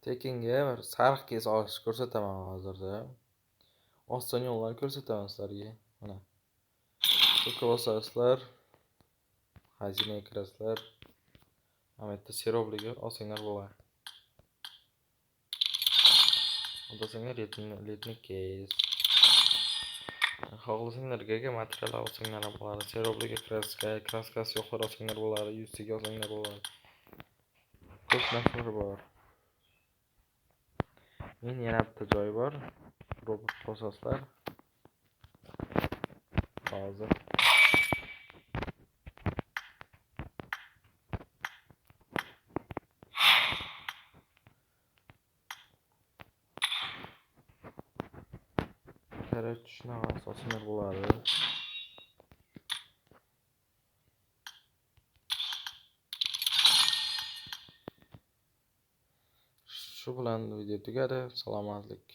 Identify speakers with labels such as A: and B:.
A: Tekinga bir sariq kes olish ko'rsataman hozirda. Oson yo'llarni ko'rsataman sizlarga. Mana. Ссылка bosasizlar. Xazinaga kirasizlar. Mana bu yerda serobligi olsanglar bo'ladi. Xohlasanglar letni kes. Xohlasanglar GG material olsanglar ham bo'ladi. Serobliga kraska, kraskasi yo'qlar olsanglar bo'ladi, yuziga olsanglar bo'ladi. Ko'p narsalar bor. Endi yana bitta joyi bor. Robot bosasizlar. Hozir. Короче, shunaqa asoslar bo'ladi. Shu bilan video tugadi. Salomatlik.